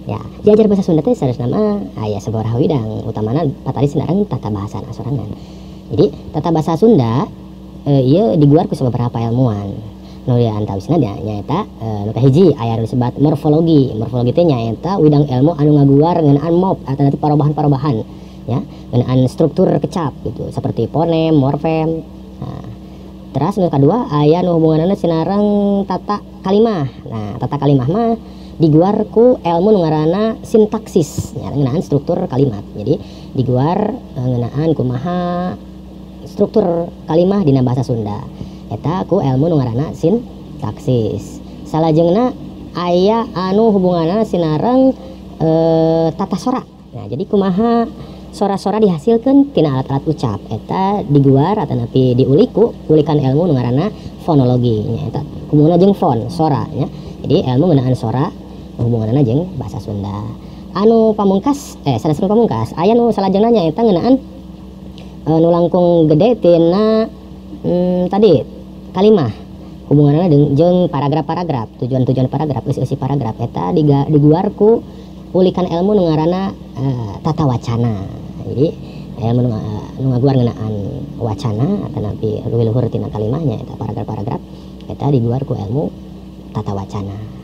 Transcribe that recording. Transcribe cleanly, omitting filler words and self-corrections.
Ya, diajar bahasa Sunda teh saleresna mah aya sabaraha widang, utamana patali sinareng tata bahasa sorangan. Jadi tata bahasa Sunda ieu diguar ku sababaraha ilmuwan. Nu di antawisna nyaeta nu kahiji aya nu disebat morfologi. Morfologi teh nyaeta widang ilmu anu ngaguar ngeunaan mop atau nanti parobahan-parobahan ya, ngeunaan struktur kecap gitu seperti fonem, morfem. Nah, terus nu kadua aya nu hubunganna sinareng tata kalimah. Nah, tata kalimah mah diguar ku ilmu nu ngaranna sintaksis ya, ngeunaan struktur kalimat. Jadi diguar ngeunaan kumaha struktur kalimah dina bahasa Sunda. Eta ku ilmu nu ngaranna sintaksis. Salajengna aya anu hubunganna sinareng tata sora. Nah, jadi kumaha sora-sora dihasilkan tina alat-alat ucap eta diguar atanapi diulik ku ulikan ilmu nu ngaranna fonologi nya, eta hubunganna jeung fon sora nya. Jadi ilmu ngeunaan sora hubunganna jeung bahasa Sunda. Anu pamungkas sanes pamungkas aya nu salajengna nya eta ngeunaan nu langkung gede tina tadi kalimah hubunganna jeung paragraf-paragraf, tujuan-tujuan paragraf, eusi-eusi paragraf eta diguar ku ulikan ilmu nu ngaranna tata wacana. Jadi ilmu nu ngaguar ngeunaan wacana atanapi leuwih luhur tina kalimahnya eta paragraf-paragraf eta diguar ku ilmu tata wacana.